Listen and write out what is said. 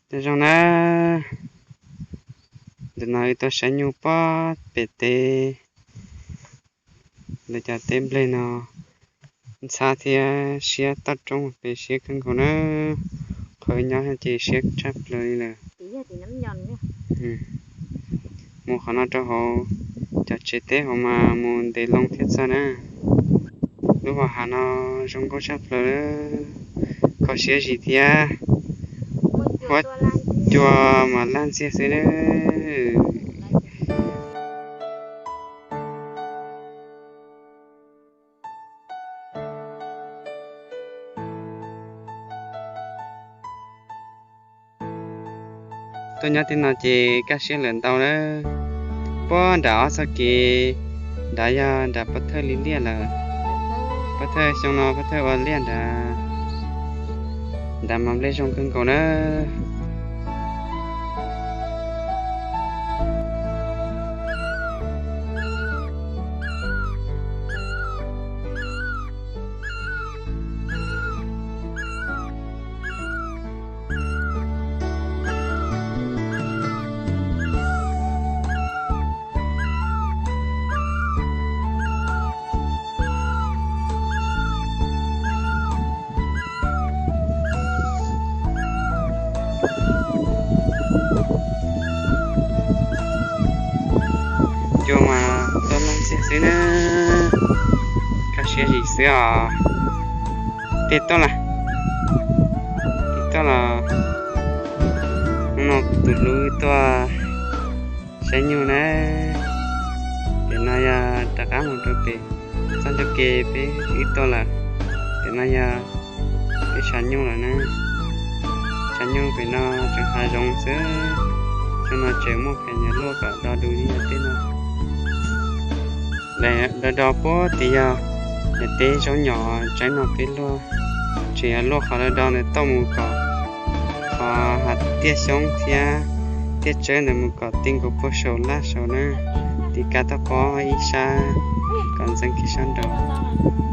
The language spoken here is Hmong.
Nyob zoo na, ntawm no wb tuaj saib nyuj pob pem teb, lawv cov teb nplej no ntxhab thiab siab toj roob pem siab kawg nkaus na. Qhov wb nyob ces siab tshaj plaws li lawm. Mus qhov no rau hauv cov tsev teb hauv mas mus ntev loo thiab txog na. Lub hauv hav no zoo nkauj tshaj plaws, kho siab zim thiab. Huab cua mas laj ntxiag xwb na. Tuaj nyob tej no ces kaj siab lawm ntau na. Puag nram ob txoj kev nrad yog nram pob thawj li liaj lawm. Pob thawj xyoo no pob thawj ua liaj nrad, nrad mas nplej zoo kawg nkaus na. Cua mas tuaj laj ntxiag xwb na, kaj siab zim xwb os. Tej tuaj lawm, tej tuaj los, hnub no kuv tus hlub tuaj saib nyuj na. Pem no yog rov qab mus rau pem txoj ncauj ke peb wb tuaj lawm. Pem no yog peb tshav nyuj lawm na. Tshav nyuj pem no tseem hav zoov xwb, xyoo no tseem muaj pheej nyuag luaj kom do du li yog tej no. Do do puag tim yog niam teb zaub nyom tsaib no peb luaj, tseem yog luaj qhov do do ntawd tuaj mus kom qhov hav tiaj xyoob thiab tiaj tsawb ntawd mus kom ti nkaus puag saum laj saud na, tim kab toj pob ib sab kom ntxeev kiag sab nraud.